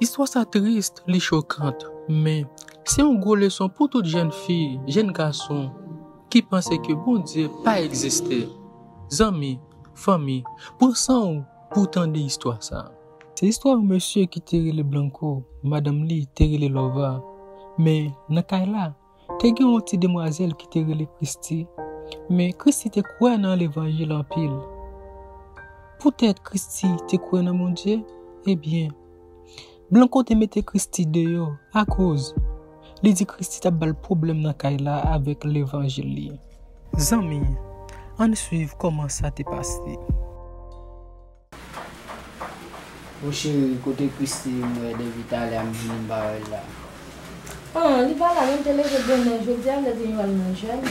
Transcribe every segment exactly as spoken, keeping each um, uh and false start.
Istwa sa tris, li chokan, men se yon gwo leson pou tout jèn fi, jèn gason ki panse ke Bondye pa egziste. Zanmi, fanmi, pran san w pou w tande istwa sa. Se istwa yon mesye ki te rele Blanco, madanm li te rele Lova. Men nan kay la, te gen yon ti demwazèl ki te rele Christy. Men Christy te kwè nan levanjil anpil. Poutèt Christy te kwè nan Bondye, ebyen, Blanco te mete Christy deyò akoz li di Christy t ap ba l pwoblèm nan kay la avèk levanjil li. Zanmi, ann swiv kòman sa te pase. Mon cheri, kote Christy? M wè depi talè a m vini m pa wè l la. Ah, li pa la non, m te leve bonè jodi a, m te di m al nan jèn.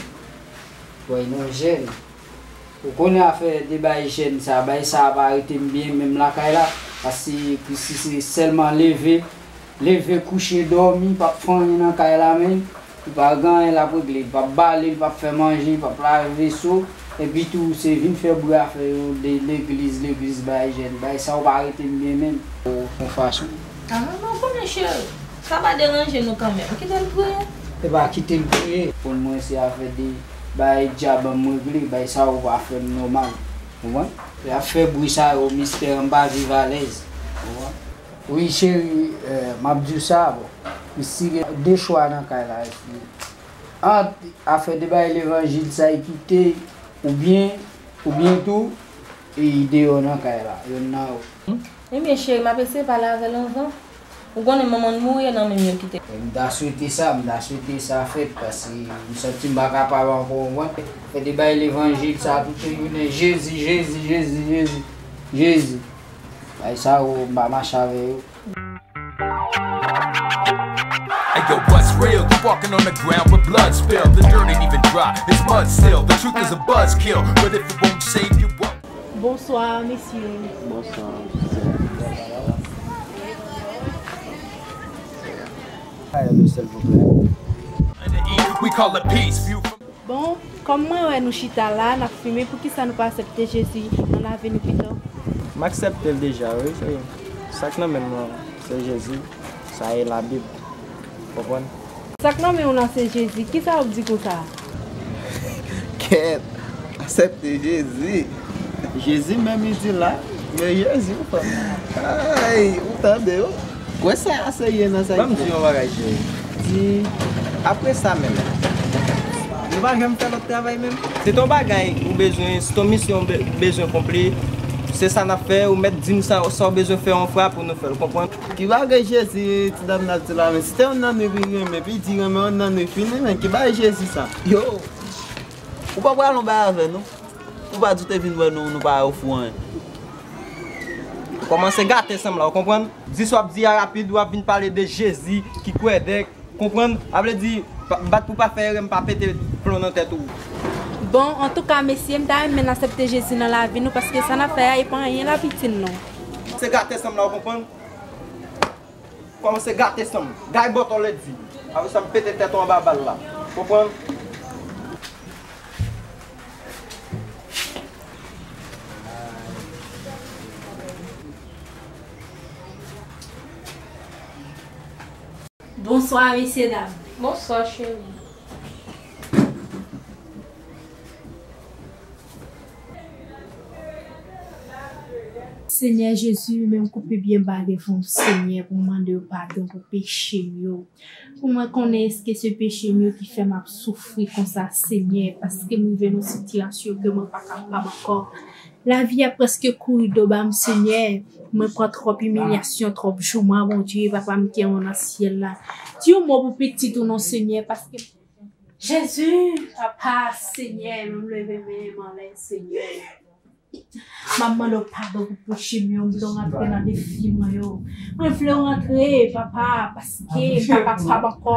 Wè, nan jèn. Ou konnen afè de bay jèn sa, bay sa pa rete m byen menm lakay la, paske Christy se sèlman leve, leve, kouche, dòmi, p ap fè anyen nan kay la menm. Li pa gen anyen l ap regle, li p ap bale, li p ap fè manje, li p ap lave veso, epi tou se vin fè bri afè yo de legliz, legliz bay jèn, bay sa yo pa rete m byen menm. Ou fè fason. Ah, non, konnen cheri, sa pa deranje nou kanmenm, kite l priye. E pa kite l priye, pou mwen se afè de bay djab an m regle, bay sa yo pa fè m nòmal, konprann? Y ap fè bri sa yo, mistè an m pa viv alèz, konprann? Wi cheri, eh, m ap di w sa, bon, Christy gen de chwa nan kay la, ant afè de bay levanjil sa e kite, oubyen, oubyen tou, e deyò nan kay la, yonn nan yo. Ebyen cheri, m ap eseye pale avè l anvan. Ou konnen manman l mouri e nan menm yo kite. E m ta swete sa, m ta swete sa fèt, paske m santi m pa kapab ankò, w konprann? Fè de bay levanjil sa, tout se jounen, Jezi, Jezi, Jezi, Jezi, Jezi. Bay sa yo, m pa mache avè yo. Hey yo, what's real? You walking on the ground with blood spill. The dirt ain't even dry, it's mud still. The truth is a buzzkill, but if it won't save you, won't. Bonsoir, mesye. Bonsoir. Kaya nou, silvouplè. We call it peace. View from Bon, kòm mwen wè nou chita la, n ap fimen, poukisa nou pa aksepte Jezi nan lavi nou pito? M aksepte l deja, wi, cheri. Sa k nan men m lan, se Jezi, sa e Labib. Konprann? Sa k nan men w lan se Jezi, kisa w ap di konsa? Kèt, aksepte Jezi. Jezi menm li di la, men Jezi w fè. Ay, ou tande w? Kwè sa a serye nan sa. Ban m di yon bagay, cheri. Di, apre sa menm, nou pa janm fè lòt travay menm? Se ton bagay ou bezwen, se ton misyon ou be-, bezwen konpli, se sa n ap fè, ou mèt di n sa, sa w bezwen fè yon fwa pou nou fè l, konprann? Ki bagay Jezi, ti dam nan ap di la, men si te yon nonm li renmen, epi di renmen yon nonm li fini, men ki bagay Jezi sa? Yo, ou pa pral yon bagay avè nou? Ou pa di w te vin wè nou, nou pa ofri w anyen? Kòmanse gate san m la, ou konprann? Di sa w ap di a rapid, w ap vin pale de Jezi ki kwè dèk, konprann? A vle di, pa, bat pou pa fè erè, m pa pete plon nan tèt ou. Bon, antouka, mesye, m ta renmen n aksepte Jezi nan lavi nou, paske sa n ap fè a, e pa anyen lapitin non. Se gate san m la, ou konprann? Kòmanse gate san m. Gay bòtò lèdi. Apre sa, m pete tèt ou anba bal la. Konprann? Bonswa, mesye dam. Bonswa, cheri. Senyè Jezi, men m koupe byen ba devan w, Senyè, pou m mande w padon pou peche m yo. Pou mwen konnen èske se peche m yo ki fè m ap soufri konsa, Senyè, paske m rive nan sitiyasyon ke mwen pa kapab ankò. Lavi a prèske kouri do ba m, Senyè. Mwen pran twòp imilyasyon, twòp jouman, Bondye, Papa m ki anwo nan syèl la. Di yon mo pou pitit ou non, Senyè, paske Jezi, Papa, Senyè, m leve men m anlè, Senyè. M ap mande w padon pou peche m yo, m vle w rantre nan defi mwen yo. Mwen vle w rantre, Papa, paske m pa kapab ankò.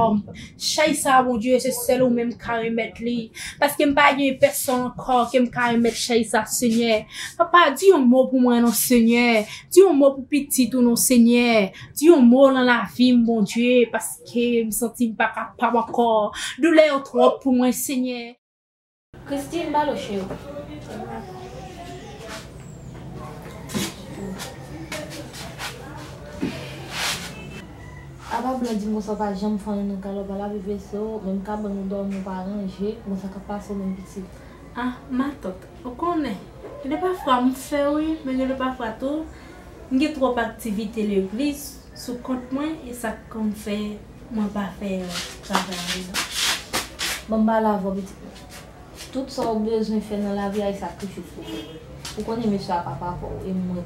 Chay sa, Bondye, se sèl ou menm ka remèt li. Paske m pa gen pèsonn ankò ke m ka remèt chay sa, Senyè. Papa, di yon mo pou mwen non, Senyè. Di yon mo pou pitit ou non, Senyè. Di yon mo nan lavi m, Bondye, paske m santi m pa kapab ankò. Doulè yo twòp pou mwen, Senyè. Christine, ba l o cheri. Papa Blan di m konsa w pa janm fè anyen nan kay la, w pa lave veso, menm kabann ou dòmi w pa ranje, bon sa k ap pase w menm pitit? Ah, matant, ou konnen, gen de pafwa m fè wi, men gen de pafwa tou, m gen twòp aktivite legliz sou kont mwen, e sa k konn fè mwen pa fè travay andedan. Bon, m pale avè w pitit mwen. Tout sa w bezwen fè nan lavi a, e sakrifis pou fè. Ou konnen mesye a pa papa w, e mwen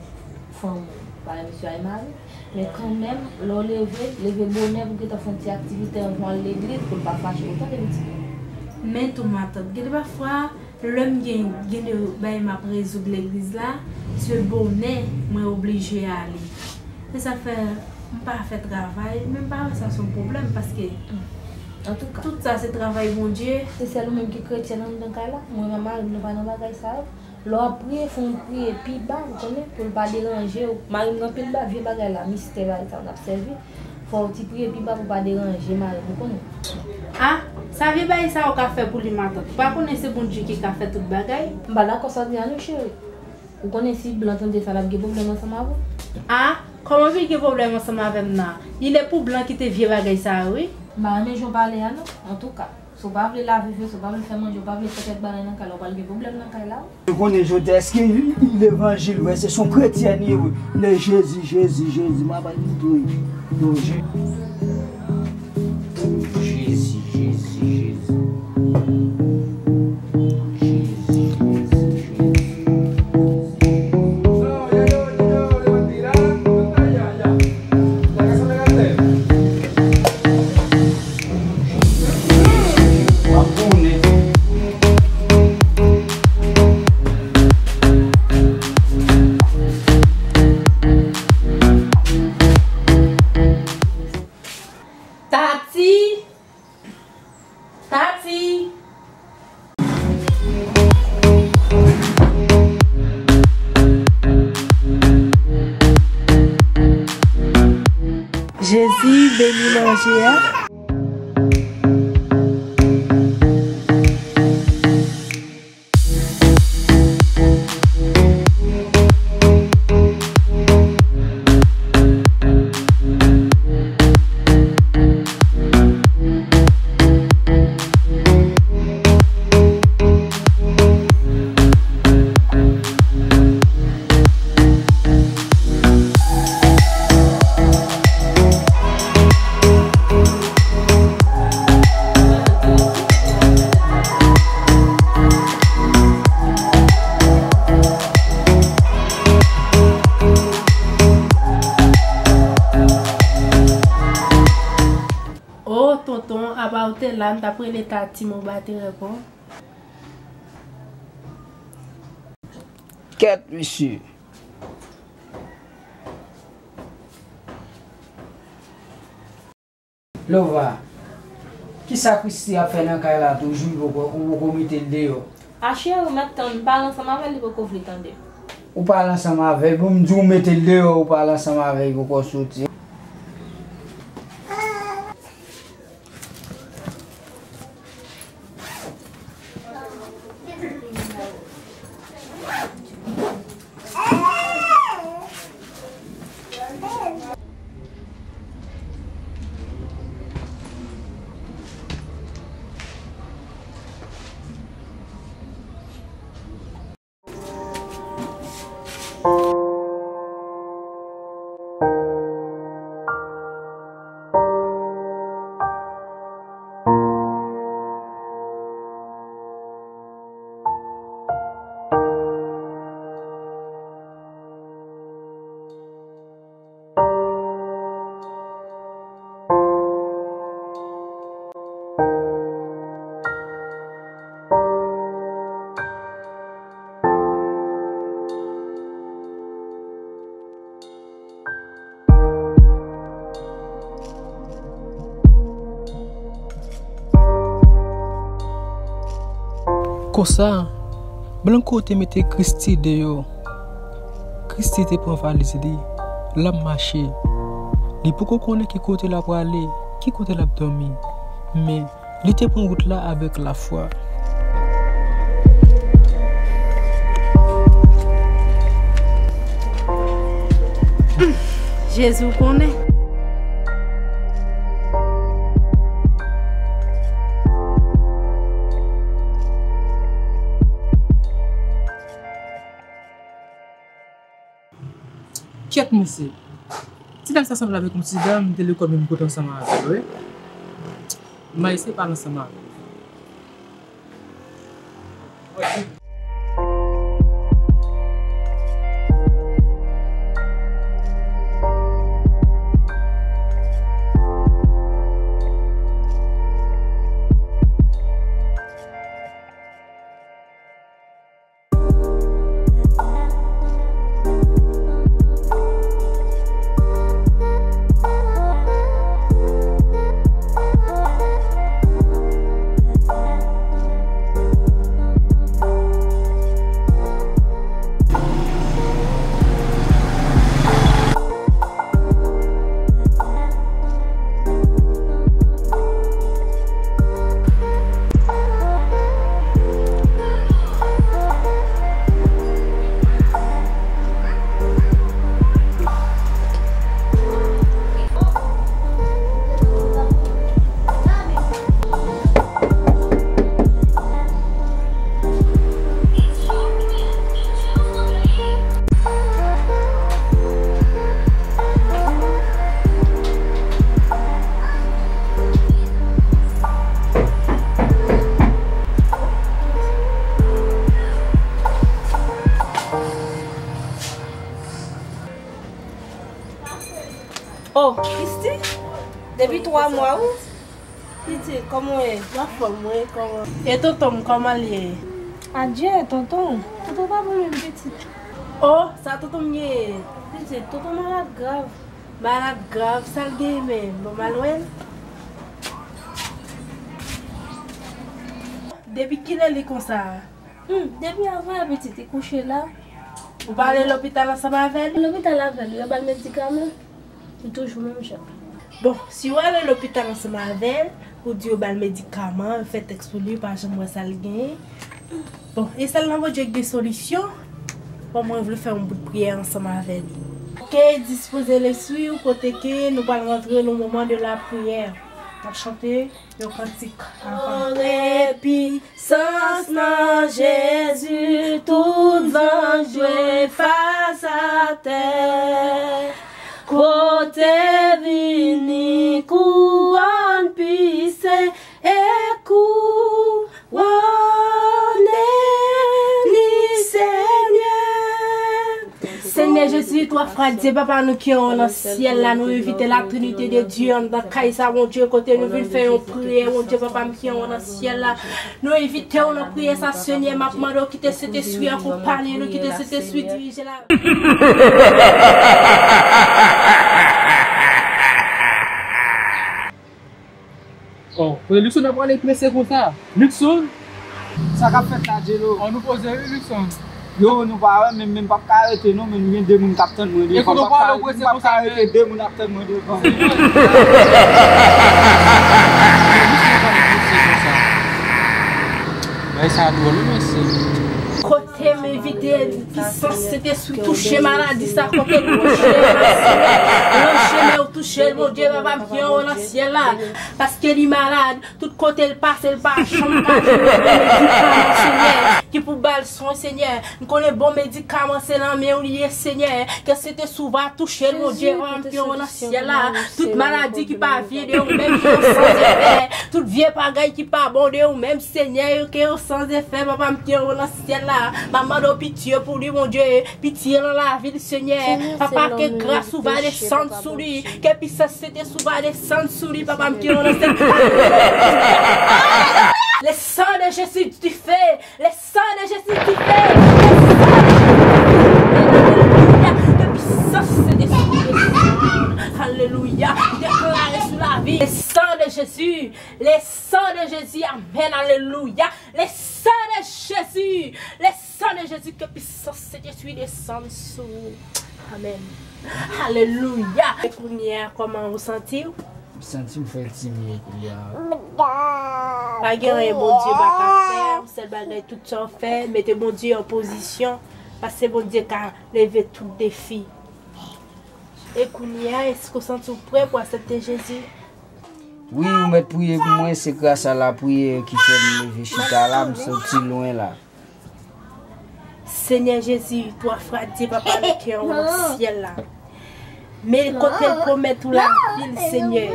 fanm ou, pale mesye a e mari. Men kanmenm, lè w leve, leve bonè pou gentan fè yon ti aktivite anvan w al legliz, pou l pa fache w, tande pitit mwen. Men tou matant, gen de pafwa, lè m gen, gen de bagay m ap rezoud legliz la, se bonè mwen oblije ale. Se sa k fè m pa fè travay, men m pa wè sa se yon pwoblèm, paske antouka, tout sa se travay Bondye. Se sèl ou menm ki kretyèn anndan kay la. Mwen ak mari m, nou pa nan bagay sa yo. Lè w ap priye, fò w priye pi ba, ou konnen, pou l pa deranje w. Mari m nan pil ba, vye bagay la, mistè bagay sa yo n ap sèvi. Fò w ti priye pi ba pou pa deranje mari m, ou konnen. Ah, sa vye bagay sa yo ka fè pou li, matant? Ou pa konnen se Bondye ki ka fè tout bagay? M pa dakò sa w di a non, cheri. Ou konnen si Blan tande sa, l ap gen pwoblèm ansanm avè w. Ah, kòman vin gen pwoblèm ansanm avè m nan? Li lè pou Blan kite vye bagay sa yo, wi. M pa renmen jan w pale a non, antouka. Si w pa vle lave veso, si w pa vle fè manje, si w pa vle fè kèk bagay nan kay la, w pral gen pwoblèm nan kay la, wi. Ou konnen jodi a, èske levanjil vre, se son kretyèn ye, wi. Lè Jezi, Jezi, Jezi, m ap al moutre w. Yo, Je-, Jezi, Jezi, Jezi. Jezi, Jezi, Jezi. Tati! Tati! Jezi, beni manje a. O, tonton, apa w te la, m t ap rele Tati, men w pa te reponn. Kèt, mesye. Lova, kisa Christie ap fè nan kay la toujou, li poko, ou poko mete l deyò? A cheri, ou mèt tann, m pale ansanm avè l, li poko vle tande. Ou pale ansanm avè l, bon, m di w mete l deyò, ou pale ansanm avè l, li poko soti. Konsa, Blanco te mete Christie deyò. Christie te pran valiz li, l ap mache. Li poko konnen ki kote l ap prale, ki kote l ap dòmi. Men, li te pran wout la avèk lafwa. Jezi, ou konnen. Kèt mesye. Ti nèg sa sanble avèk yon ti dam m te lekòl menm kote ansanm avè l, wi. M a eseye pale ansanm avè l. Oh, Christy, depi twa mwa, wi. Pitit, kòman w ye? M anfòm, wi, kòman? E tonton m, kòman l ye? Adje, tonton. Tonton pa bon menm, pitit. Oh, sa tonton m genyen? Pitit, tonton malad grav. Malad grav, sa l genyen menm? Bon, m al wè l. Depi kilè li konsa? Hmm, depi avan yè pitit li kouche la. Ou pa ale lopital ansanm avè l? Lopital avè l, yo ba l medikaman. Li toujou menm jan. Bon, si w ale lopital ansanm avè l, ou di yo ba l medikaman, yo fè tès pou li, pa janm wè sa l genyen. Bon, e sèl nan Bondye ki gen solisyon. Bon, mwen vle fè yon bout priyè ansanm avè li. Oke, dispoze lespri w kote ke nou pral rantre nan moman de la priyè. N ap chante yon kantik avan. An repi Sans nan Jezi, tout zanj dwe fas atè. Kote vini kouwòn pi sen e kouwone li, Senyè. Senyè Jezi, twa fwa Dye, Papa nou ki anwo nan syèl la, nou envite la Trinite de Dye anndan kay sa, Bondye, kote nou vin fè yon priyè, Bondye, Papa m ki anwo nan syèl la. Nou envite w nan priyè sa, Senyè, m ap mande w kite Sentespri akonpaye nou, kite Sentespri dirije la. Oh, kote Luckson ap prale prese konsa? Luckson? Sa k ap fèt la, Djelo? Oh, nou poze wi, Luckson. Yo, nou pa wè, men, men m p ap ka rete non, men gen de moun k ap tann mwen devan. E kote w prale, w prese konsa, men? M p ap ka rete, de moun ap tann mwen devan. Bagay sa dwòl wi, mesye. Kote m envite pisans Sentespri touche maladi sa, kote l touche l, Senyè, touche l, Bondye, Papa m ki anwo nan syèl la, paske li malad, tout kote l pase, l pa janm ka jwenn bon medikaman, Senyè, ki pou ba l swen, Senyè. M konnen bon medikaman se nan men w li ye, Senyè. Ke Sentespri w va touche l, Bondye, Papa m ki anwo nan syèl la. Tout maladi ki pa vin de ou menm, ki yo san efè. Tout vye bagay ki pa bon de ou menm, Senyè, yo ke yo san efè, Papa m ki anwo nan syèl la. M ap mande w pitye pou li, Bondye. Pitye nan lavi l, Senyè. Papa, ke gras ou va desann sou li. Ke pisans Sentespri ou va desann sou li, Papa m ki anwo nan syèl. Le sang de Jésus, du feu. Le sang de Jésus, du feu. Le sang de Jésus, du feu. Alelouya. Alelouya. Deklare sou lavi. Le sang de Jésus. Le sang de Jésus. Amen. Alelouya. Le sang de Jésus. Le sang de Jésus. Ke pisans Sentespri desann sou ou. Amen. Alelouya. E kounye a, kòman ou santi w? M santi m fè l ti mye kounye a. Pa gen anyen Bondye pa ka fè. Yon sèl bagay, tout sa w fè, mete Bondye an pozisyon. Paske Bondye ka leve tout defi. E kounye a, èske w santi w prè pou aksepte Jezi? Wi, ou mèt priye pou mwen, se gras a lapriyè ki fè m leve chita la, m soti lwen la. Senyè Jezi, twa fwa Dye Papa nou ki anwo nan syèl la. Men kote l pwomèt ou lavi l, Senyè.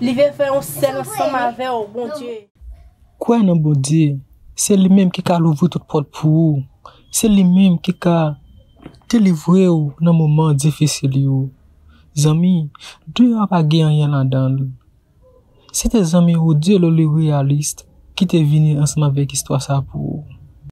Li vle fè yon sèl ansanm avè w, Bondye. Kwè nan Bondye, se li menm ki ka louvri tout pòt pou ou. Se li menm ki ka delivre w nan moman difisil yo. Zanmi, deyò a pa gen anyen ladan l. Se te zanmi w Dieulo le Réaliste ki te vini ansanm avèk istwa sa pou ou.